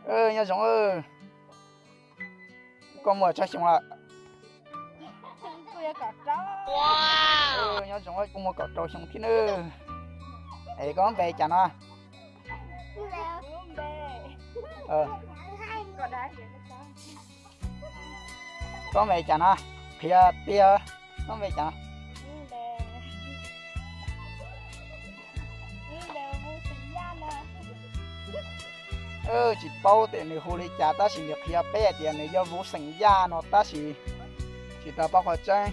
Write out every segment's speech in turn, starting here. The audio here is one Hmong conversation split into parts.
Nyob zoo, koj muaj tsawg xyoo lawm? Nyob zoo, koj muaj kaum rau xyoo thiab nawb. Es koj npe cas no? Koj npe cas no? Qhia tiag, koj npe cas no? Tsis paub tias nws hu li cas tab sis nws qhia peb hais tias nws yog Vuv xeem Yaj no tab sis tsis tau paub qhov tseeb.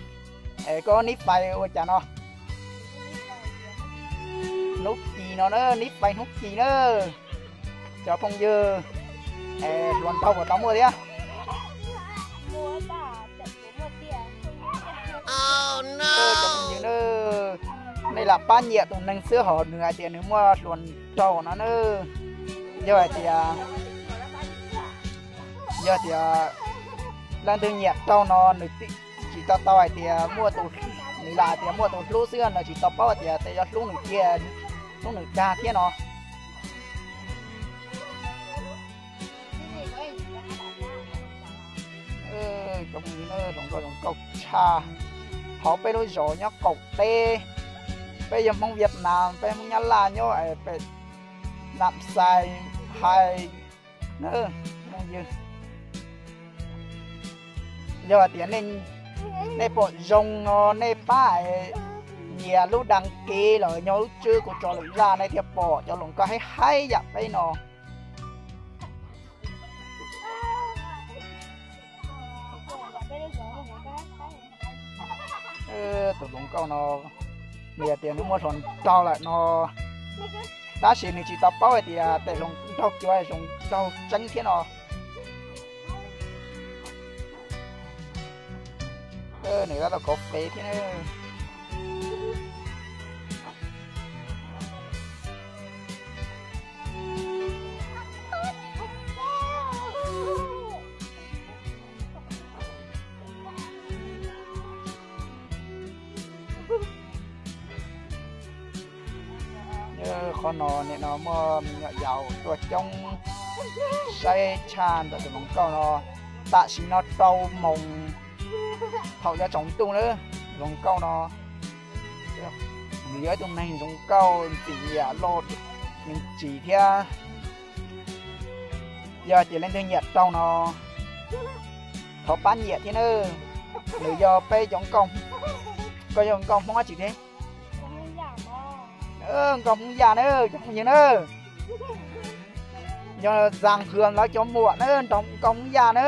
Es koj nib fais ua cas no? Hnub Kis no na, nib fais Hnub Kis na. Cov phooj ywg, hluas nraug puas tau muaj thiab? Cov phooj ywg na, nej lam pab nyiam tus neeg xwb hos nws hais tias nws muaj hluas nraug no na. Yog hais tias, yog tias leej twg nyiam raug no nws tsis tau tau hais tias muaj tus, nws lam hais tias muaj tus hlub xwb no, tsis tau paub hais tias tej yuav hlub nws tiag, hlub nws tag thiab no. Cov phooj ywg, zoo nkauj zoo nkauj tshaj. Hauv peb lub zos nyob qaum teb, peb yog Hmoob Vias Nas, peb Hmoob Nyab Laj nyob pem Nam Xais hais na. Yog tias nej pom zoo no nej pab nyias lub đăng ký los nyob lub tswb kuv tso lwm zaj nej thiaj pom cov hluas nkauj haib haib yam peb no. Tus hluas nkauj no, nws hais tias nws muaj hluas nraug lawm no, tab sis nws tsis tau paub hais tias tej hluas nraug cuav hluas nraug tseeb thiab no. Nws tab tom kov fej thiab. Qhov no nim no muaj me nyuam yaus tuaj coob saib tshaj ntawm tus hluas nkauj no. Tam sim no rau moos thaum yuav tsaus ntuj na, hluas nkauj no nws yog ib tug neeg zoo nkauj ntxim nyiam loj me ntsis thiab. Yog tias leej twg nyiam raug no thov pab nyiam thiab nawb. Nws yog peb cov nkauj, koj yog nkauj Hmoob dab tsi thiab? Nkauj Hmoob Yaj na, cov phooj ywg na. Yog Zas Hwm lawv cov muam na, nkauj Hmoob Yaj na.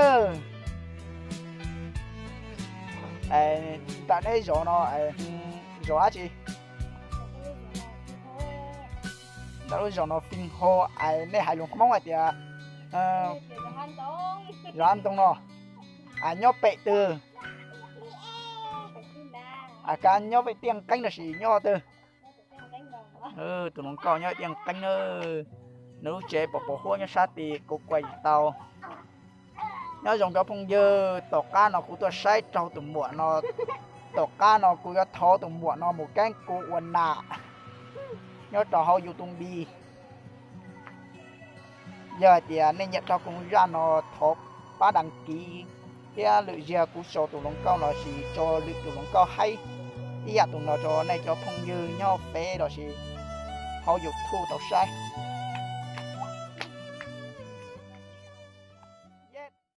Ntawm neb zos no zos dab tsi? Ntawm lub zos no Fij Ho, es nej hais lus Hmoob hais tias zos Ab Ntoo no, es nyob pem twg? Es koj nyob pem Tiaj Nqeeb los sis nyob twg? Tus hluas nkauj nyob Tiaj Nqeeb na. Nws lub tsev pos pos huab nyob sab tid kuv kuaj tsis tau. Nyob zoo cov phooj ywg, tom qab no kuv tuaj saib raug tus muam no, tom qab no kuv yuav thov tus muam no mus keeb kuv ua nam nyob rau hauv YouTube. Yog hais tias nej nyiam raug kuv zaj no thov pab đăng ký thiab lwm zaug kuv sau tus hluas nkauj los sis sau lwm tus hluas nkauj haib ib yam tus no rau nej cov phooj ywg nyob Fev los sis hauv YouTube tau saib.